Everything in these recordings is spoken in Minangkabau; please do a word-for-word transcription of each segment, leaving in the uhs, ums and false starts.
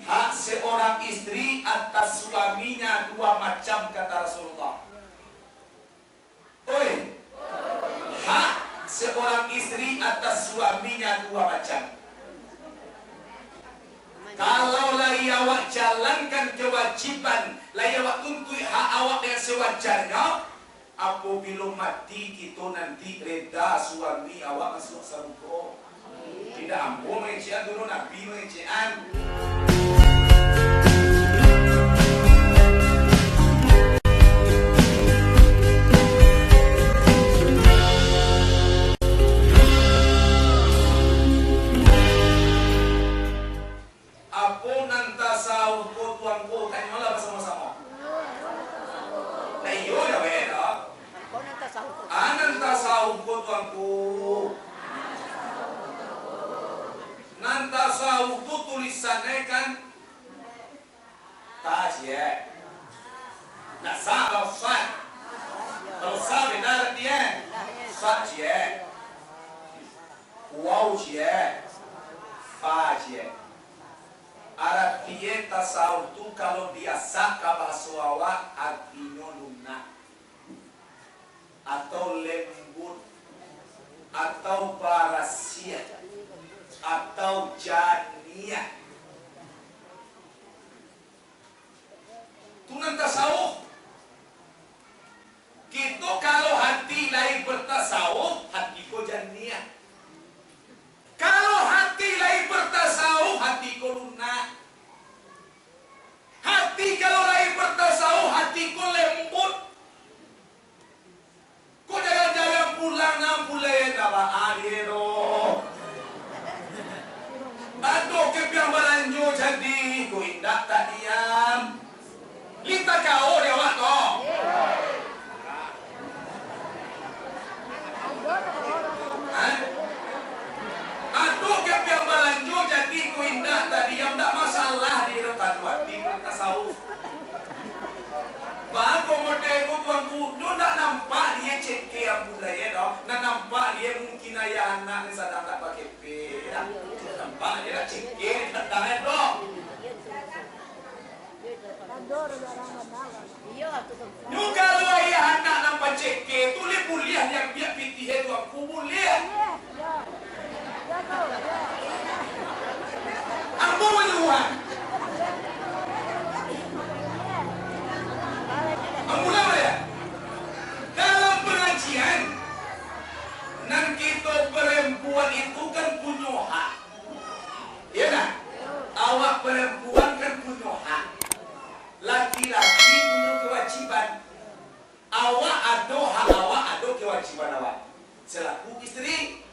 Hak seorang istri atas suaminya dua macam, kata Rasulullah. Oi, hak seorang istri atas suaminya dua macam. Kalau lai awak jalankan kewajiban, lai awak tuntuik hak awak dengan sewajarnyo, apabilo mati kito nanti reda suami awak masuak sarugo. Indak ambo mangecekan dulu, Nabi mangecekan. Apo nan tasawuf ko, Tuanku? Tanyolah basamo-samo. Nah, iyo, jawek dah. Apo nan tasawuf ko? Ah, nan tasawuf ko, Tuanku. Nan tasawuf tu tulisannyo kan ta ciek. Nah, sa, kalau sa. Kalau sa beda arati, eh. Sa ciek. Wau ciek. Fa ciek. Aratinyo tasawuf tu kalau diasak ka bahaso awak, aratinyo lunak, atau lembut, atau barasiah, atau janiah. Tu nan tasawuf. Kito kalau hati lai bertasawuf, hati ko janiah. Kalau hati lai bertasawuf, hati ko lunak. Hati kalau lai bertasawuf, hati ko lembut. Ko jarang-jarang pulang nan pulai, ndak baa die doh. Ado kepiang balanjo jadi, ko indak tak diam. Lita kao di awak tu. Hah? Ado kepiang balanjo jadi, ko indak tak diam, ndak masalah di dalam tandu ati, tasawuf. Baa ko model ko, Tuanku? Nyo ndak nampak die cekek ampun lai, eh, doh. Ndak nampak die mungkin ayah anak ni sadang tak bakeh. Nampak je lah, cekek, datang, eh, bro. Nyo kalau ayah anak nan pacekek tu, leh buliah diambiak pitih, eh, Tuanku, buliah. Ambo manyuruah. Ambo lah, ya. Dalam pangajian, nan kito perempuan itu kan punyo hak. Iyo ndak? Awak perempuan kan punyo hak. Laki-laki punyo kewajiban. Awak ado hak awak, ado kewajiban awak. Selaku istri,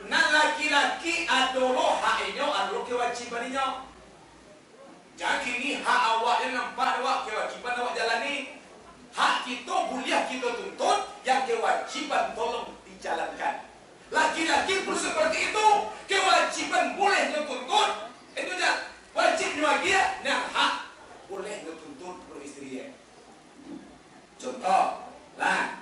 nan laki-laki ado lo hak inyo, ado lo kewajiban inyo. Jan kini hak awak nan nampak awak, kewajiban awak jalani. Hak kito buliah kito tuntut, yang kewajiban tolong dijalankan. Laki-laki pun seperti itu, kewajiban boleh nyo tuntut, itu jan, wajib nyo agiah, nan hak boleh nyo tuntut bro istri, eh. Contoh, lah,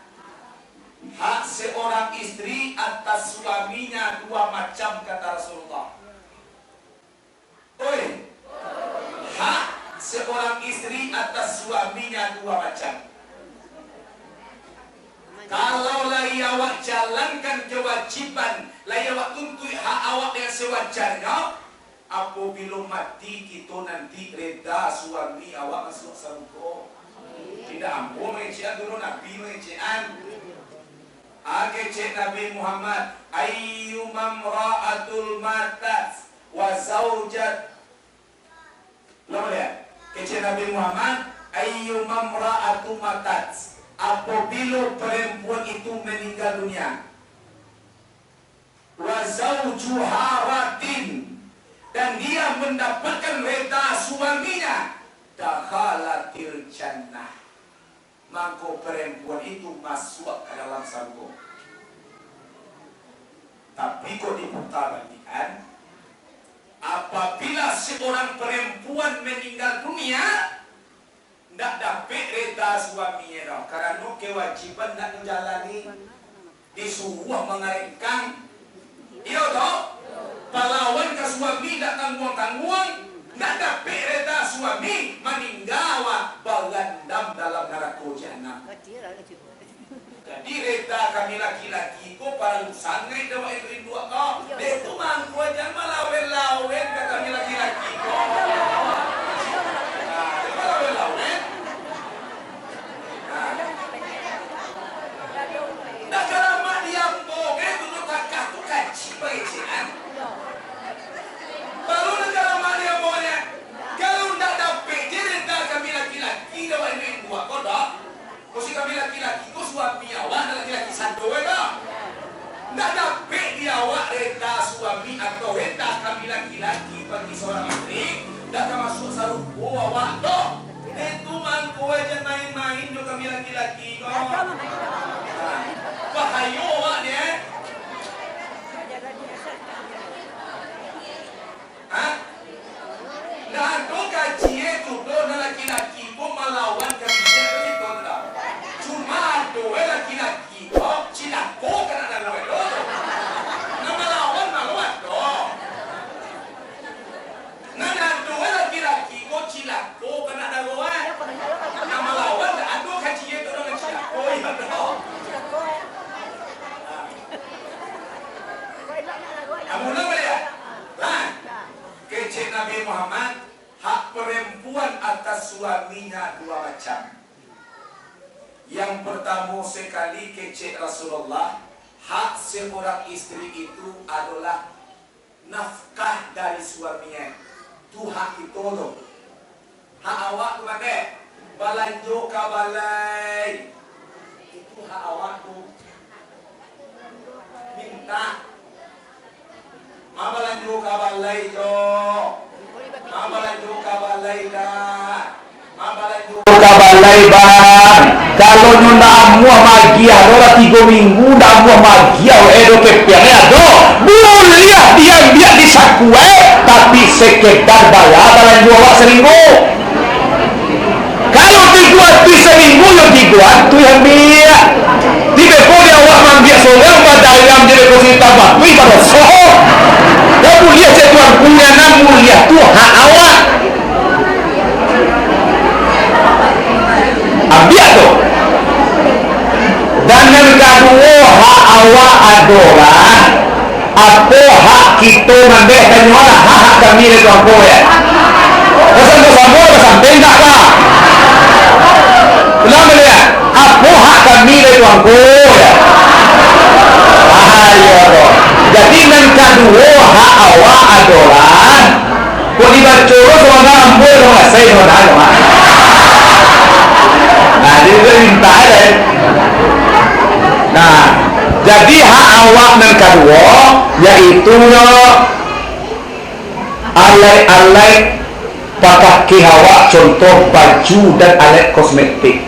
hak seorang istri atas suaminya dua macam, kata Rasulullah. Oi, hak seorang istri atas suaminya dua macam. Kalau lai awak jalankan kewajiban, lai awak tuntuik hak awak dengan sewajarnyo, apabilo mati kito nanti reda suami awak masuak sarugo. Indak ambo mangecekan dulu, Nabi mangecekan. Ah, kecek Nabi Muhammad, "Ayyumamra'atul matat wa zaujat." Ulang baliak. Kecek Nabi Muhammad, "Ayyumamra'atu matat." Apabilo perempuan itu meninggal dunia, "wa zaujuha radin," dan dia mendapatkan reda suaminya, "dakhalatil jannah," mangko perempuan itu masuak ka dalam sarugo. Tapi kok diputarbalikan, apabila seorang perempuan meninggal dunia, ndak dapek reda suaminyo doh, karano kewajiban ndak dijalani, disuruah mangarengkang. Iyo toh? Palawan ka suami ndak tangguang-tangguang, ndak dapek Kami laki-laki ko parangusan ngai dek induak-induak ko. Dek tu mangko jan malawen-lawen ka kami laki-laki ko. Nah, jan malawen-lawen. Nah. Dah kalamak di ambo, ngai tu, tu takah tu kaci pangecekan. Baru dah kalamak di ambo nyo. Kalau ndak dapek je reda kami laki-laki dek induak-induak ko doh. Kok si kami laki-laki ko suami awak, ndak laki-laki sado ko. Ndak dapek di awak reda suami atau reda kami laki-laki bagi saurang istri, ndak tamasuak sarupo awak tu. Itu mangko jan main-main jo kami laki-laki ko. Bahayo awak ni, eh. Ha? Ndak ado kaji e tu doh, nan laki-laki ko malawan ka bini e tu, gitu tu dah. Cuma ado e laki-laki ko cilako ka anak daro e tu. Nan malawan malu ado. Nan ado e laki-laki ko cilako ka anak daro e. Nan malawan ndak ado kaji e tu doh, nan cilako e tu. Amulah baliak. Lah. Kecek Nabi Muhammad, hak perempuan atas suaminya dua macam. Yang pertamo sekali, kecek Rasulullah, hak seorang istri itu adalah nafkah dari suaminya. Tu hak kito tu. Hak awak tu mande, balanjo ka balai. Itu hak awak tu. Mintak. Ma balanjo ka balai jo. Ma balanjo ka balai dah. Ma balanjo ka balai, Bang. Kalau nyo ndak amuah magiah doh, lah tigo minggu ndak amuah magiah, eh, do kepiang, eh, ado. Buliah diambiak di saku, eh, tapi sekedar bala balanjo awak saminggu. Kalau tigo atuih saminggu, yo tigo atuih ambiak. Tibo ko di awak maambiak sorang, badayam jadi ko si tambah atuih, badoso. Yo buliah cek tuanku, nan buliah tu hak awak. Ambiak tu. Dan nan kaduo, hak awak adolah, apo hak kito mande, tanyolah hak-hak kami dari tuangku, ya. Basamo-samo, basantai ndak lah? Ulang baliak, apo hak kami dari tuangku, ya? Ah, iyo tu. Jadi, nan kaduo, hak awak adolah, kok dibaco lo sabananyo ambo, lo ngasai sabananyo, Mak. Nah, jadi tu mintak, eh. Nah, jadi hak awak nan kaduo, yaitu nyo alaik-alaik pakakeh awak, contoh baju dan alaik kosmetik.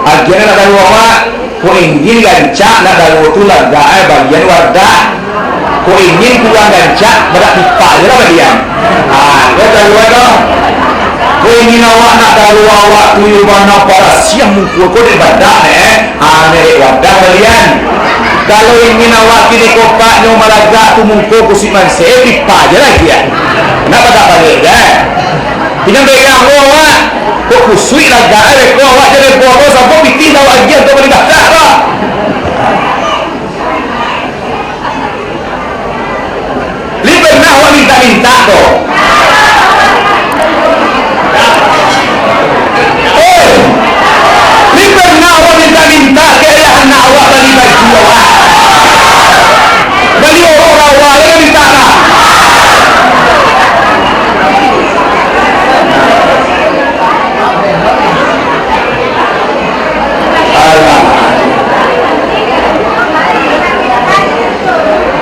Agiah anak daro awak, kok ingin rancak anak daro tu lagak, eh, bagian wadah. Kok ingin kurang rancak, badak pipak je lah balian. Ah, kok daro tu. Kok ingin awak anak daro awak tu yo bana barasiah muko ko dek badak, eh. Ah, merek wadah balian. Kalau ingin awak kini kopaknyo malagak tu muko kusuik manseh, pipa je lah dia. Nak padak baliak je. Inyo berang lo awak. Kok kusuik lagak, eh, ko awak jadi boro sampai pitih awak agiah tu bali badak lah. Lai pernah awak mintak-mintak tu? Eh, lai pernah awak mintak-mintak ka ayah anak awak bali baju awak? Bali orok rawa, lai mintak lah. Alah.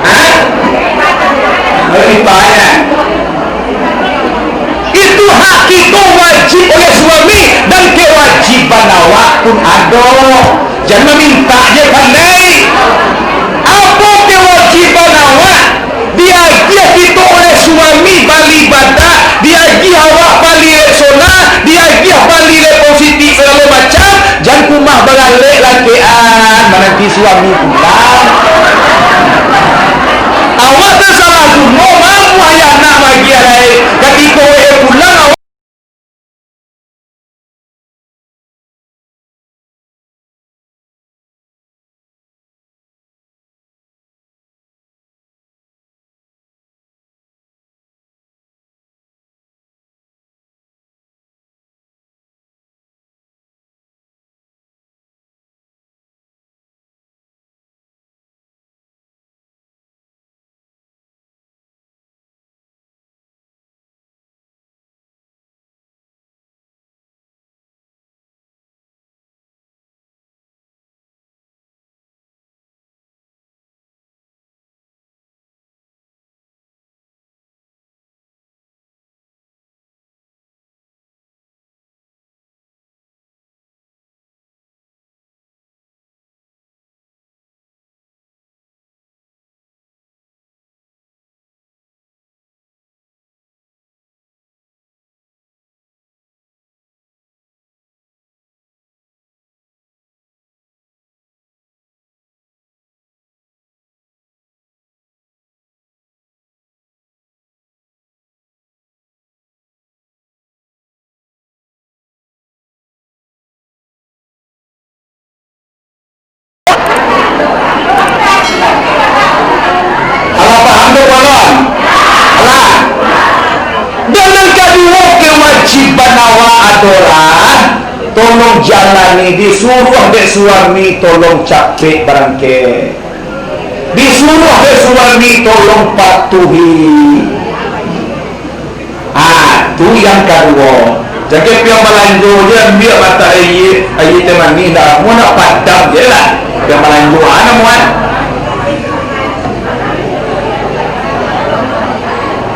Hah? Lebih banyak. Itu hak kito wajib oleh suami, dan kewajiban awak pun ado. Jan mamintak je pandai. Apo kewajiban awak? Diagiah kito oleh suami bali badak, diagiah awak bali Rexona, diagiah bali Lepositi sagalo macam, jan ka umah baralek lakekan, mananti suami pulang. Awak tasalah guno, mamuah ayah anak magiah lai. Katiko e pulang, awak Torah, tolong jalani, disuruah dek suami, tolong capek barangkek. Disuruah dek suami, tolong patuhi. Ah, tu yang kaduo. Jadi pian balanjo je, ambiak mata aia, aia teh manih dah. Mau nak padam je lah. Pian balanjo, ah, namuan.